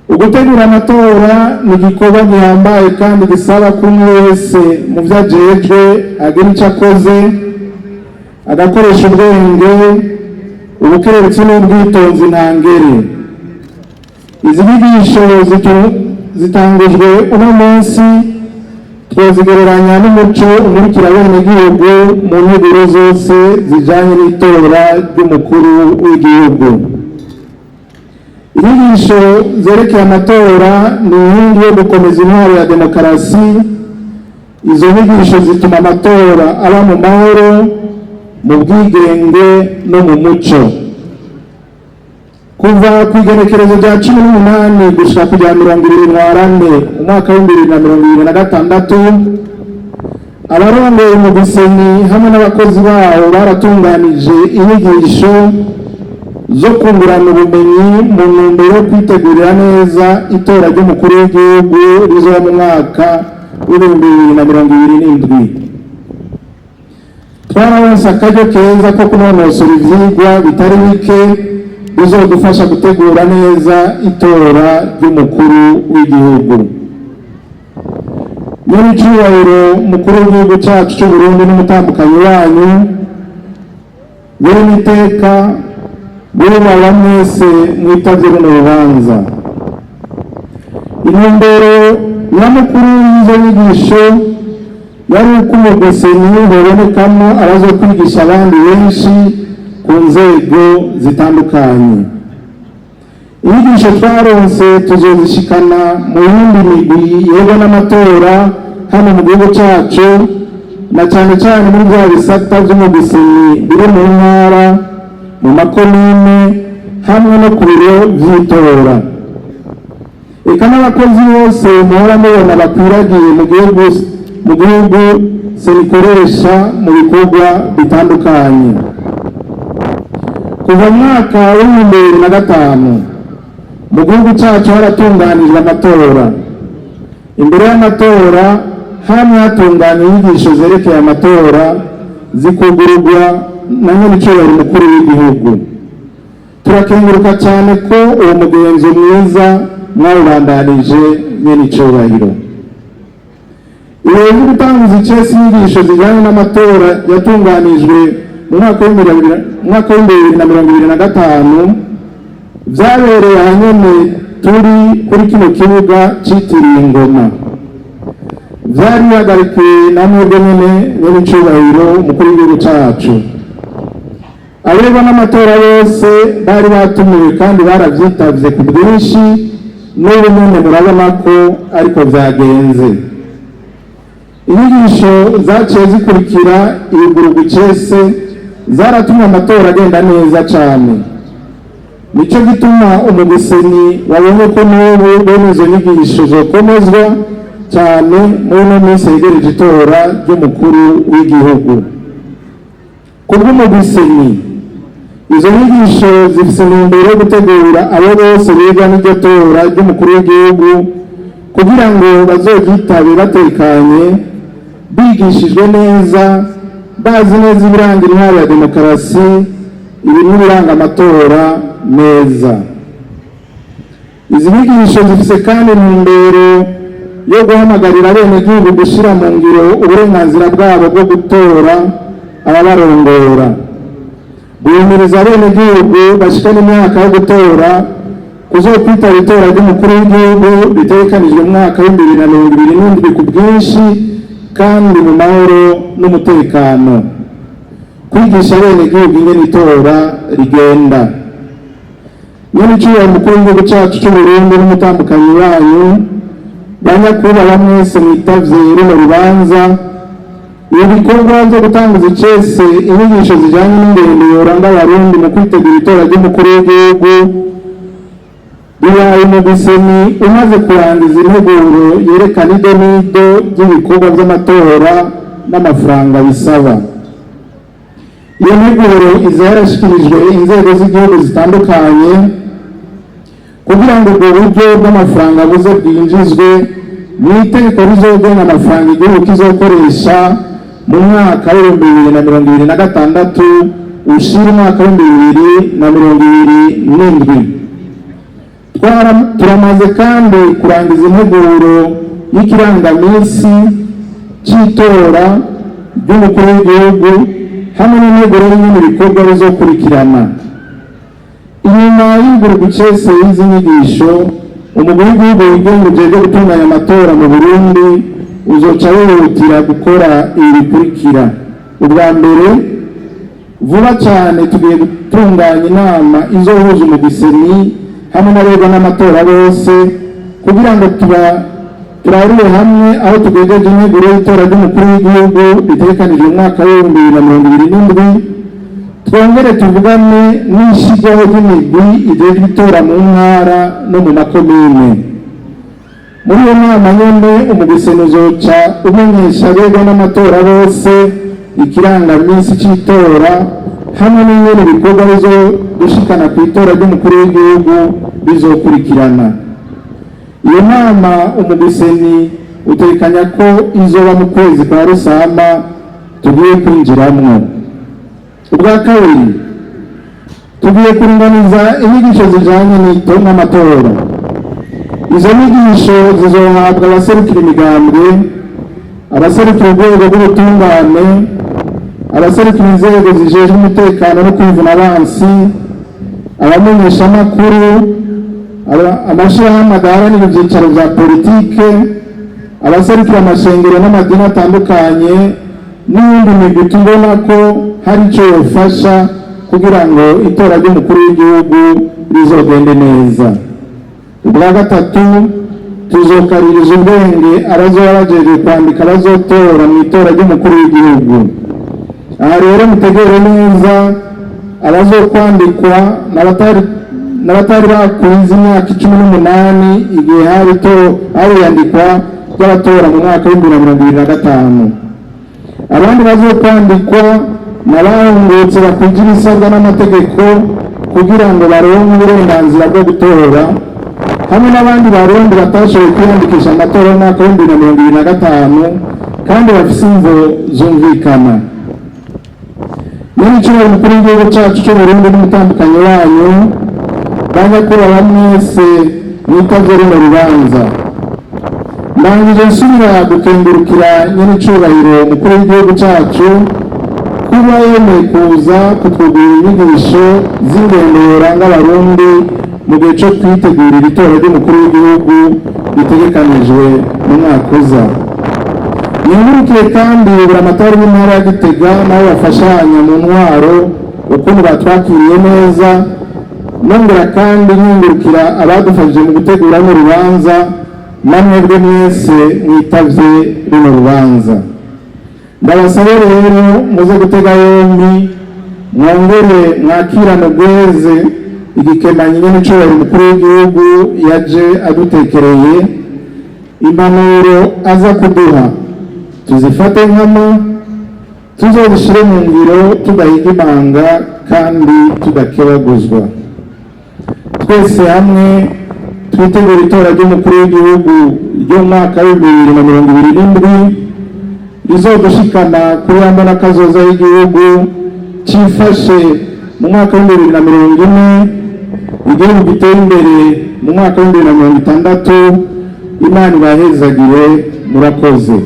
Ugutegura amatora ni igikorwa gihambaye kandi gisaba ko umwe wese mu byo ajejwe agira icyo akoze, agakoresha ubwenge, ubukerebutsi n'ubwitonzi ntangere. Izi nyigisho zitangujwe uno munsi twozigereranya n'umuco umurikira abenegihugu mu nteguro zose zijanye n'itora ry'umukuru w'igihugu. Inyigisho zerekeye amatora ni inkingi yo gukomeza intwaro ya demokarasi. Izo nyigisho zituma amatora aba mu mahoro, mu bwigenge no mu muco. Kuva ku igenekerezo rya 18 gushika ku rya 20 Ntwarante umwaka w'2026, abarongoye umugwi CENI hamwe n'abakozi bawo baratunganije inyigisho zo kungurana ubumenyi mu ntumbero yo kwitegurira neza itora ry'umukuru w'igihugu rizoba mu mwaka w'2027. Twararonse akaryo keza ko kunonosora ivyigwa bitari bike bizodufasha gutegura neza itora ry'umukuru w'igihugu. Nyir'icyubahiro mukuru w'igihugu cyacu cy'u Burundi n'umutambukanyi wanyu, bene iteka bubahwa mwese mwitavye runo rubanza, intumbero nyamukuru y'izo nyigisho yari uko umugwi CENI hobonekamo abazokwigisha abandi benshi ku nzego zitandukanye. Inyigisho twaronse tuzozishikana mu yindi migwi yegwa n'amatora hano mu gihugu cyacu, na cyane cyane muri bya bisata vy'umugwi CENI biri mu ntara, mu makomine hamwe no ku biro vy'itora, eka n'abakozi bose muhora mubona bakwiragiye mu gihugu CENI ikoresha mu bikorwa bitandukanye. Kuva mu mwaka w'2005 mu gihugu cyacu haratunganijwe amatora. Imbere y'amatora hamwe hatunganywa inyigisho zerekeye amatora, zikugururwa na nyenicubahiro umukuru w'igihugu. Turakenguruka cyane ko uwo mugenzo mwiza mwawubandanije, nyenicubahiro. Ibihe byo gutanguza icesi inyigisho zijyanye n'amatora yatunganijwe mu mwaka w'2025 byabereye ahanyene turi kuri kino kibuga citiriwe ingoma. Vyari bihagarikiwe na mwebwe nyene, nyenicubahiro umukuru w'igihugu cacu. Aberwa n'amatora bose bari batumiwe kandi baravyitavye ku bwinshi. N'ubu nyene murabona ko ariko vyagenze. Inyigisho zaciye zikurikira iyugururwa icese zaratumye amatora agenda neza cane. Nico gituma umugwi CENI wabonye ko n'ubu bene izo nyigisho zokomezwa cyane muri ino minsi yegereje itora ry'umukuru w'igihugu. Kubw'umugwi CENI, izo nyigisho zifise intumbero yo gutegura abo bose biga n'iryo tora ry'umukuru w'igihugu kugira ngo bazoryitabe batekanye, bigishijwe neza, bazi neza ibiranga intwaro ya demokarasi, ibi n'ibiranga amatora neza. Izi nyigisho zifise kandi intumbero yo guhamagarira abenegihugu gushyira mu ngiro uburenganzira bwabo bwo gutora ababarongora, guhimiriza abenegihugu bashikana imyaka yo gutora kuzokwitaba itora ry'umukuru w'igihugu ritegekanijwe mu mwaka w'2027 ku bwinshi kandi mu mahoro n'umutekano, kwigisha abenegihugu ingene itora rigenda. Nyenicubahiro umukuru w'igihugu cyacu cy'u Burundi n'umutambukanyi wanyu, banyakubahwa mwese mwitavye runo rubanza, ibi bikorwa byo gutanguza icese inyigisho zijyanye n'ingendo yoranga Abarundi mu kwitegura itora ry'umukuru w'igihugu bibaye umugwi CENI umaze kurangiza integuro yerekana ido n'ido ry'ibikorwa by'amatora n'amafaranga bisaba. Iyo nteguro iza yarashyikirijwe inzego z'igihugu zitandukanye kugira ngo ubwo buryo bw'amafaranga buze bwinjizwe mu itegeko rizogenga amafaranga igihugu kizokoresha mu mwaka w'2026 ushira umwaka w'2027. Turamaze kandi kurangiza integuro y'ikirangaminsi cy'itora ry'umukuru w'igihugu hamwe n'integuro y'ibindi bikorwa bizokurikirana. Inyuma y'igurugucese y'izi nyigisho, umugwi w'igihugu wigenga ujejwe gutunganya amatora mu Burundi uzoca wihutira gukora ibi bikurikira: Ubwa mbere, vuba cyane tugiye gutunganya inama izohuza umugwi CENI hamwe n'abegwa n'amatora bose, kugira ngo tuba turarire hamwe aho tugejeje integuro y'itora ry'umukuru w'igihugu ritegekanijwe mu mwaka w'2027, twongere tuvugane n'ishyirwaho ry'imigwi ijejwe itora mu ntara no mu makomine. Muri iyo nama nyene, umugwi CENI uzoca umenyesha abegwa n'amatora bose ikirangaminsi cy'itora hamwe n'ingene ibikorwa bizogushikana ku itora ry'umukuru w'igihugu bizokurikirana. Iyo nama umugwi CENI utekanya ko izoba mu kwezi kwa Rusama tugiye kwinjiramwo. Ubwa kabiri, tugiye kuringaniza inyigisho zijanye n'amatora. Izo nyigisho zizohabwa abaserukira imigambwe, abaserukira urwego rw'ubutungane, abaserukira inzego zijejwe umutekano no kwivuna abansi, abamenyeshamakuru, amashirahamwe adaharanira ivyicaro vya politike, abaserukira amashengero n'amadini atandukanye, n'iyindi migwi tubona ko hari ico yofasha kugira ngo itora ry'umukuru w'igihugu rizogende neza. Ubwa gatatu, tuzokaririza ubwenge abazoba bajejwe kwandika abazotora mu itora ry'umukuru w'igihugu. Aha rero mutegere neza: abazokwandikwa n'abatari bakwiza imyaka 18 igihe hari iyandikwa ry'abatora mu mwaka w'2025. Abandi bazokwandikwa ni abahungutse bakwije ibisabwa n'amategeko kugira ngo baronke uburenganzira bwo gutora, hamwe n'abandi Barundi batashoboye kwiyandikisha amatora y'umwaka w'2025 kandi bafise imvo zumvikana. Nyiricyubahiro umukuru w'igihugu cyacu cy'Uburundi n'umutambukanyi wanyu, banyakubahwa mwese mwitavye runo rubanza, ndangije nsubira gukengurukira nyiricyubahiro umukuru w'igihugu cyacu kuba yemeye kuza kutwugurura inyigisho z'ingendo yoranga Abarundi mu gihe cyo kwitegurira itora ry'umukuru w'igihugu ritegekanijwe mu mwaka uza. Ningurukiye kandi buramatari w'intara ya Gitega nabo bafashanya mu ntwaro ukuntu batwakiriye neza. Nongera kandi nkengurukira abadufashije mu gutegura runo rubanza, namwebwe mwese mwitavye runo rubanza. Ndabasabe rero muze gutega yombi, mwongere mwakirane ubweze igikemanyi nyene umukuru w'igihugu yaje adutekereye. Impanuro aza kuduha tuzifate nkama, tuzozishire mu ngiro tudahiga imanga kandi tudakebaguzwa. Twese hamwe twitegura itora ry'umukuru w'igihugu ry'umwaka w'2027 rizodushikana kuri ya mbonakazoza y'igihugu cifashe mu mwaka w'2040, igihugu giteye imbere mu mwaka w'2060. Imana ibahezagire, murakoze.